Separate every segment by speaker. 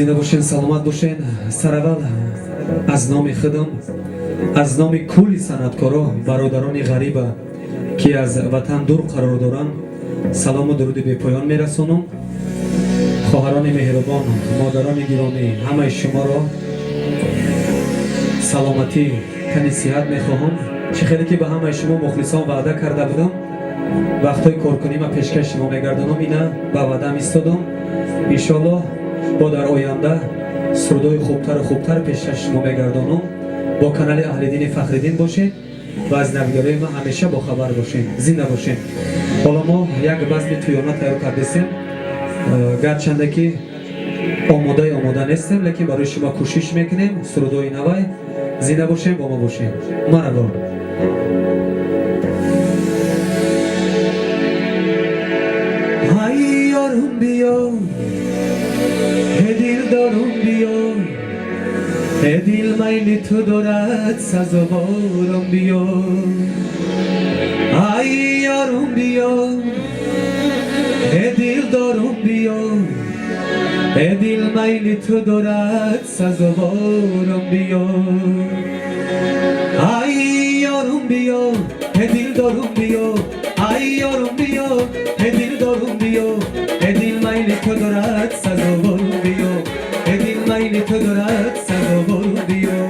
Speaker 1: Зинда бошен, саломат бошен. Сараввал аз номи худам, аз номи кулли санъаткоро, бародарони ғариба, ки аз ватан дур қарор доранд, салому дуруди бепоён мерасонам. Хоҳарони меҳрубон, модарони гиромӣ, ҳамаи шуморо саломатӣ, тани сиҳат мехоҳам. Чӣ хеле ки ба ҳамаи шумо мухлисон ваъда карда будам, вақтҳои коркунима пешкаш шумо мегардонам. Ина ба ваъдам истодам. Иншоаллоҳ, бо дар оянда сурудҳои хубтару хубтар пешкаш шумо мегардонам. Бо канали Аҳлиддини Фахриддин бошед ва аз навигариҳои ман ҳамеша бохабар бошед. Зинда бошед. Ҳоло мо як базми тӯёна тайёр кардесем. Гарчанде ки омодаи омода нестем, лекин барои шумо кӯшиш мекунем сурудҳои навай. Зинда бошем, бо мо бошем. Марабо. Ай ёрум, биё, дилдорум, биё, дил майли ту дорад, сазоворам, биё. Ай ёрум, биё, дилдорум, биё, дил майли ту дорад, сазоворам, биё. Ай ёрум, биё, дилдорум, биё, ай ёрум, биё, дилдорум, биё, дил майли ту дорад, сазоворум, биё, дил майли ту дорад, сазоворум, биё.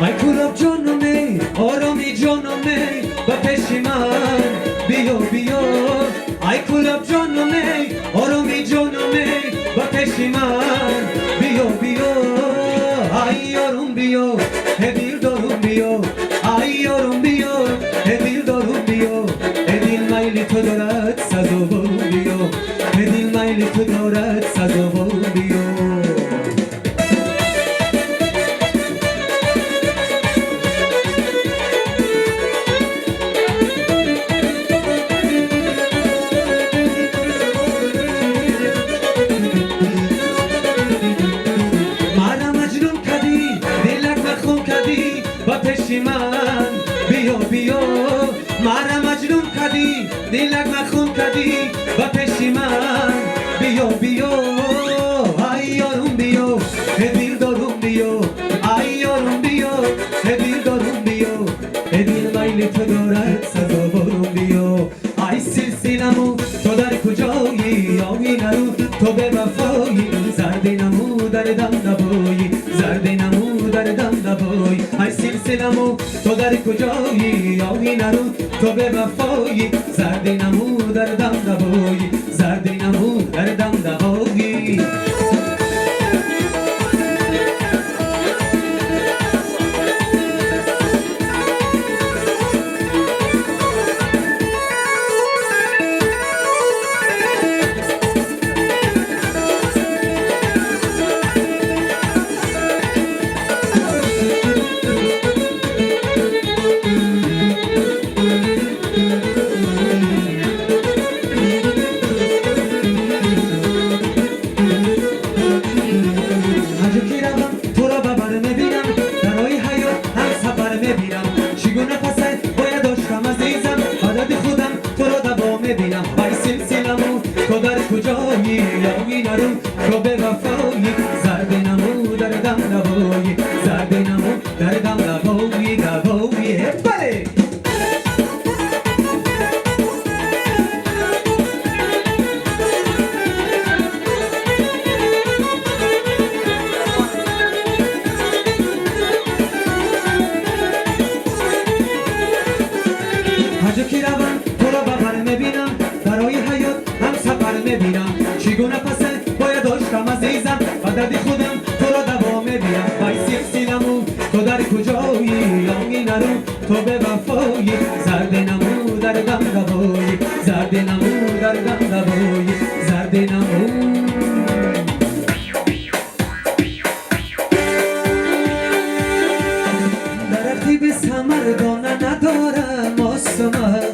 Speaker 1: Ай Кӯлоб ҷонаме, ороми ҷонаме, ба пеши ман биё, биё. Ай Кӯлоб ҷонаме, ороми ҷонаме, ба пеши ман биё, биё. Ай ёрум, биё, дилдорум, биё, ай ёрум, биё, дилдорум, биё, дил майли ту дорад, сазоворум, биё, дил майли ту дорад, сазоворум, биё. Мара маҷнун кадӣ, дилак махун кадӣ, ба пеши ман биё, биё. Мара маҷнун кадӣ, дилак махун кадӣ, ба пеши ман биё, биё. Ай ёрум, биё, дилдорум, биё, ай ёрум, биё, дилдорум, биё, дил майли ту дорад, сазоворум, биё. Ай силсиламу, ту дар куҷоӣ? Ои нару, ту бевафоӣ, зарди наму дар дам давоӣ, зарди наму дар дам давоӣ. Ай силсиламу, ту дар куҷоӣ? Ои нару, ту бевафоӣ, зарди наму дар дам давоӣ, зарди наму дар дам давоӣ. Ҳаҷо ки равам, туро ба бар мебинам, дар роҳи ҳаёт ҳамсафар мебинам. Чӣ гуна пасай бояд доштам, азизам, ба дарди худам туро даво мебинам. Вай силсиламу, ту дар куҷоӣ? Ои нару, ту бевафоӣ, зарди наму дар дам давоӣ, зарди наму дар дам давоӣ, давоӣ. Бале. Ҳаҷо ки равам, туро ба бар мебинам, дар роҳи ҳаёт ҳамсафар мебинам. Чӣ гуна пасай бояд доштам, азизам, ба дарди худам туро даво мебинам. Вай силсиламу, ту дар куҷоӣ? Ои нару, ту бевафоӣ, зарди наму дар дам давоӣ, зарди наму дар дам давоӣ, зарди наму. Дарахти бесамар дона надорам, осман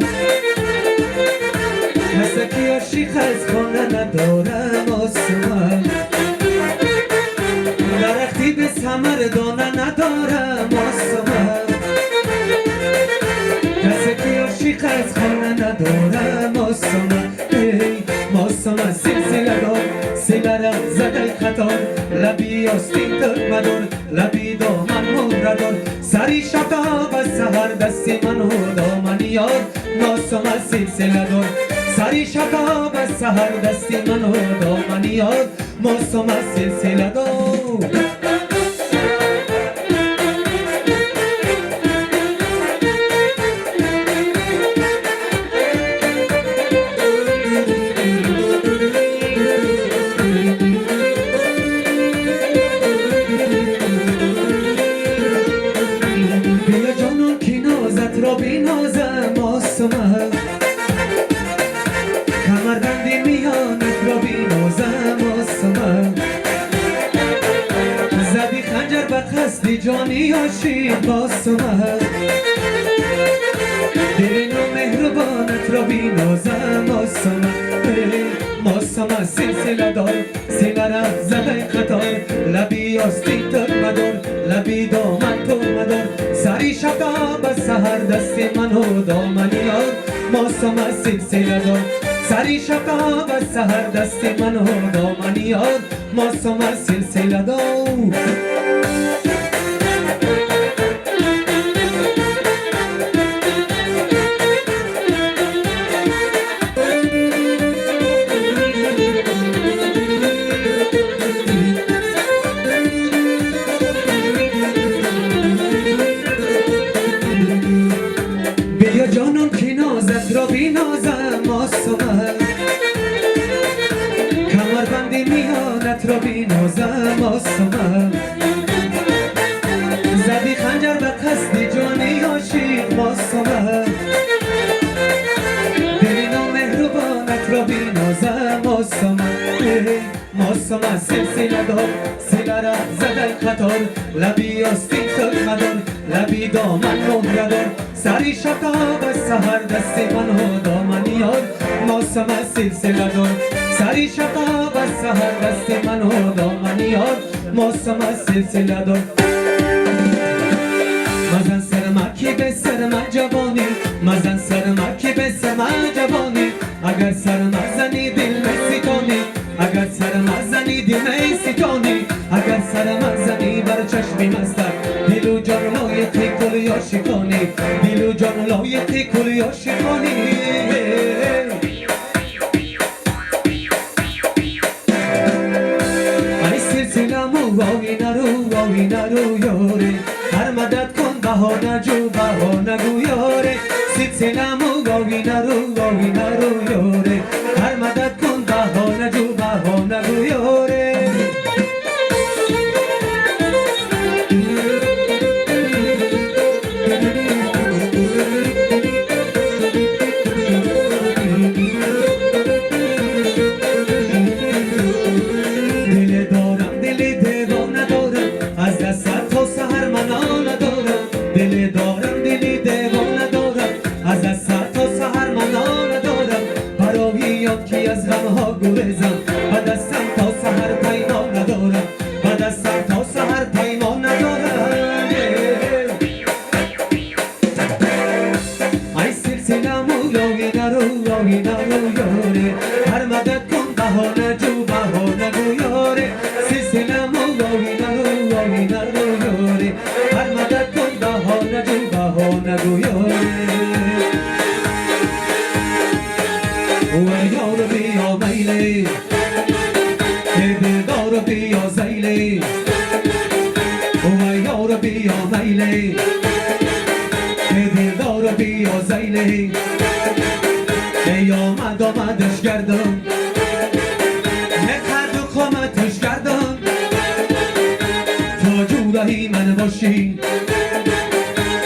Speaker 1: касе ки ошиқ аз хона надорам, осман. به ثمر دانه ندارم آسمه کسی که عاشق از خانه ندارم آسمه ای ماسمه سلسله دار سیله زده خطار لبی آستین تک مدار لبی دامن مهره دار سری شتا و سحر دست من و دامن یار ماسمه سلسله دار سری شتا و سحر دست من و دامن یار ماسمه سلسله دار. بیا جانم که نازت را بینازم آسمه کمربند میانت را بینازم آسمه زدی خنجر به قصد جانی عاشق آسمه دل نامهربانت را بینازم آسمه ماسمه سلسله دار سیله را زده قطار لبی آستین تک مدار لبی دامن تو مدار سری شتا به سحر دست من و دامن یار ماسمه سلسله دار سری شتا به سحر دست من و دامن یار ماسمه سلسله دار. بیا جانم که نازت را بینازم آسمه کمربند میانت را بینازم آسمه زدی خنجر به قصد جانی عاشق ماسمه دل نامهربانت را بینازم آسمه ماسمه سلسله دار سیله را زده قطار لبی آستین تک مدار لبی دامن مهره دار سری شتا و سحر دست من و دامن یار ماسمه سلسله دار سری شتا و سحر دست من و دامن یار ماسمه سلسله دار. مزن سرما کی به سرما جوانی مزن سرما کی به سرما جوانی اگر سرما زنی دل می ستانی اگر سرما زنی دل می ستانی اگر سرما زنی بر چشمی مستک دل و جان لایقی کل عاشقانی دل و جان لایقی کل عاشقانی. ای سلسله مو وای نرو وای نرو یاره هر مدد کن بهانه جو بهانه گو یاره سلسله مو وای نرو وای نرو یاره هر مدد کن بهانه جو بهانه گو یاره. دل دارم دل دیوانه دارم از دست تا سحر من ندارم دل دارم دل دیوانه دارم از دست تا سحر من ندارم برای آن که از غمها گریزم به دستم تا سحر پیمان ندارم به دستم تا سحر پیمان ندارم. ای سلسله مولای نرو وای نرو یاره هر مدد کن بهانه جو بهانه گو یاره سلسله مولای نرو وای نرو یاره هر مدد کن بهانه جو بهانه گو یاره. و یار بیا میله دلدار بیا زیله و یار بیا میله دلدار بیا زیله ای آمد آمدش گردم قد و قامتش گردم تا جورهی من باشی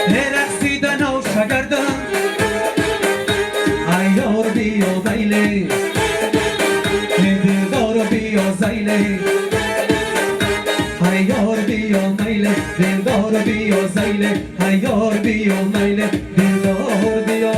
Speaker 1: رقصیدن و شگردم ای یار بیا میله دلدار بیا زیله ای یار بیا میله دلدار بیا زیله ای یار بیا میله دلدار بیا.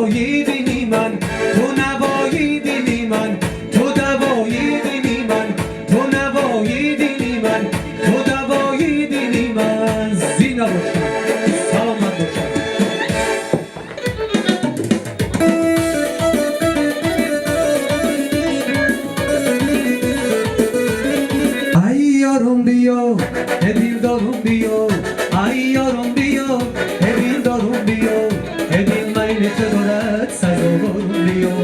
Speaker 1: Давои дили ман, ту навои дили ман, ту давои дили ман, ту навои дили ман, ту давои дили ман. Зинда бошад, саломат бошад. Ай ёрум, биё, э дилдорум, биё. Ай ёрум, биё, э дилдорум, биё. Э дил майли ту дорад, сазоворум, биё.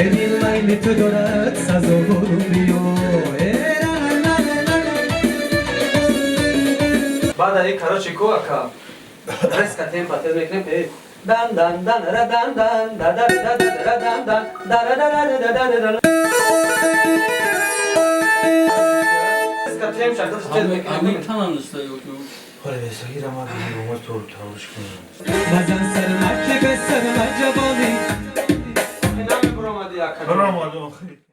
Speaker 1: Э дил майли ту дорад, сазоворум, биё. Э ла-ла-ла-ла-ла.
Speaker 2: Баъд ай, короче, ку ака резко темпа тез мекунем. Э дан дан дан ра дан дан да да да да ра дан дан да ра да да да да да да. Резко темп шакл тез мекунем.
Speaker 3: Ҳола бесагира ма бигирум, то тавриш кунем.
Speaker 1: Базан сарма ки ба сарма ҷавонӣ.
Speaker 2: Намебуромади, ака.
Speaker 3: Баромад охи.